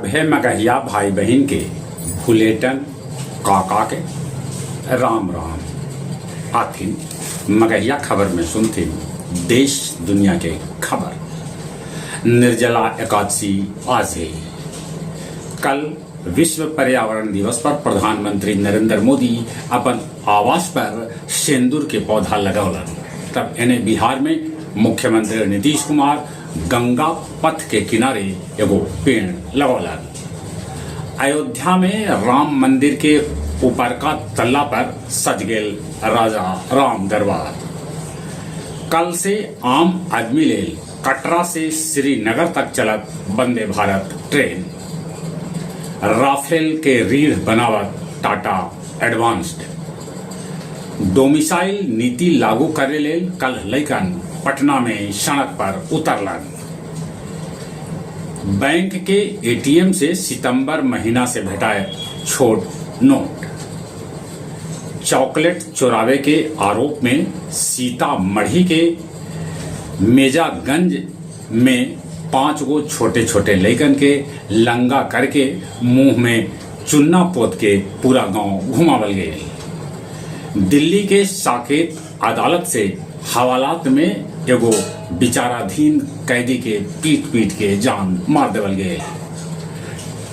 सभे मगहिया भाई बहिन के भुलेटन काका के राम राम। आथिन मगहिया खबर में सुनथिन देश दुनिया के खबर। निर्जला एकादशी आज हे। कल विश्व पर्यावरण दिवस पर प्रधानमंत्री नरेंद्र मोदी अपन आवास पर सेंदूर के पौधा लगौलन। तब एने बिहार में मुख्यमंत्री नीतीश कुमार गंगा पथ के किनारे एगो पेड़ लगौलन। अयोध्या में राम मंदिर के ऊपरका तल्ला पर सज गेल राजा राम दरबार। कल से आम आदमी लेल कटरा से श्रीनगर तक चलत वंदे भारत ट्रेन। राफेल के रीढ़ बनावत टाटा एडवांस्ड। डोमिसाइल नीति लागू करे लेल कल लइकन पटना में सड़क पर उतरलन। बैंक के एटीएम से सितंबर महीना से भेटाए छोट नोट। चॉकलेट चोरावे के आरोप में सीतामढ़ी के मेजागंज में 5 गो छोटे छोटे लइकन के लंगा करके मुंह में चुन्ना पोत के पूरा गांव घुमावल गए। दिल्ली के साकेत अदालत से हवालात में एगो विचाराधीन कैदी के पीट पीट के जान मार देवल गए।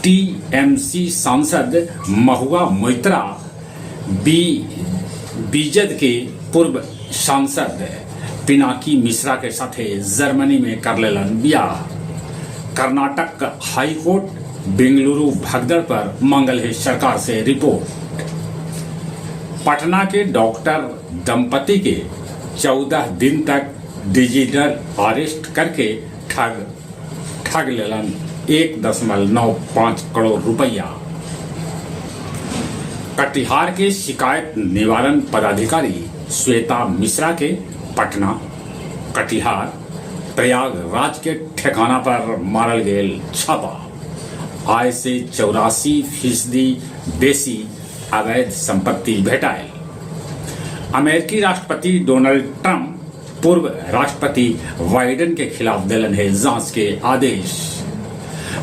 टीएमसी सांसद महुआ मोइत्रा बीजद के पूर्व सांसद पिनाकी मिश्रा के साथे जर्मनी में कर लेलन ब्याह। कर्नाटक हाईकोर्ट बेंगलुरु भगदड़ पर मांगल है सरकार से रिपोर्ट। पटना के डॉक्टर दंपति के 14 दिन तक डिजिटल अरेस्ट करके ठग ठग लेलन 1.95 करोड़ रुपया। कटिहार के शिकायत निवारण पदाधिकारी श्वेता मिश्रा के पटना, कटिहार, प्रयागराज के ठिकाना पर मारल गेल छापा। आय से 84% बेसी अवैध संपत्ति भेटायल। अमेरिकी राष्ट्रपति डोनाल्ड ट्रंप पूर्व राष्ट्रपति बाइडेन के खिलाफ दिलन है जांच के आदेश।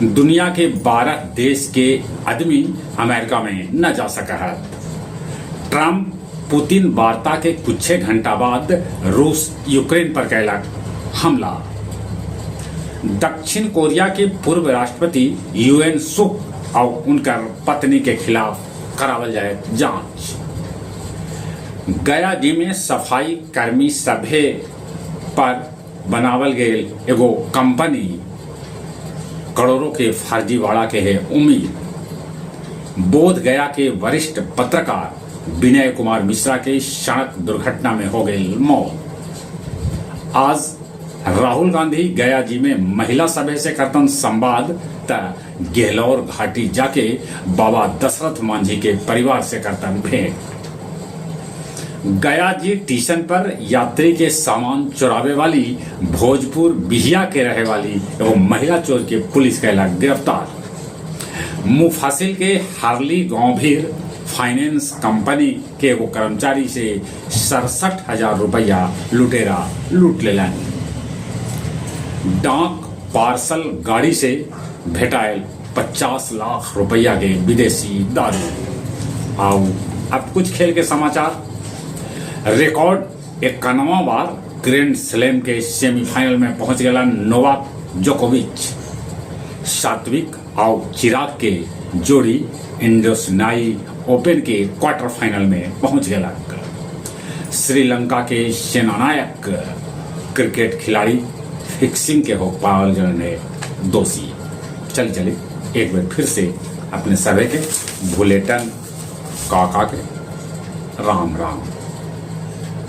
दुनिया के 12 देश के आदमी अमेरिका में न जा सका है। ट्रंप पुतिन वार्ता के कुछ घंटा बाद रूस यूक्रेन पर कैलक हमला। दक्षिण कोरिया के पूर्व राष्ट्रपति यूएन सुक और उनकर पत्नी के खिलाफ करावल जाए जांच। गया जी में सफाई कर्मी सभे पर बनावल गेल एगो कंपनी करोड़ों के फर्जीवाड़ा के है उम्मीद। बोध गया के वरिष्ठ पत्रकार विनय कुमार मिश्रा के सड़क दुर्घटना में हो गई मौत। आज राहुल गांधी गया जी में महिला सभा से करतन संवाद त गेहलौर घाटी जाके बाबा दशरथ मांझी के परिवार से करतन भेंट। गया जी स्टेशन पर यात्री के सामान चुरावे वाली भोजपुर बिहिया के रहे वाली एगो महिला चोर के पुलिस कैला गिरफ्तार। मुफासिल के हार्ली गांवभीर फाइनेंस कंपनी के एगो कर्मचारी से 67,000 रुपया लुटेरा लूट लेलन। डाक पार्सल गाड़ी से भेटायल 50 लाख रुपया के विदेशी दारू। आओ अब कुछ खेल के समाचार। रिकॉर्ड 91 बार ग्रैंड स्लैम के सेमीफाइनल में पहुंच गया नोवाक जोकोविच। सात्विक और चिराग के जोड़ी इंडोनेशियाई ओपन के क्वार्टर फाइनल में पहुंच गया। श्रीलंका के सेनानायक क्रिकेट खिलाड़ी फिक्सिंग के हो पावल ने दोषी। चल चले एक बार फिर से अपने सभे के भुलेटन काका के राम राम।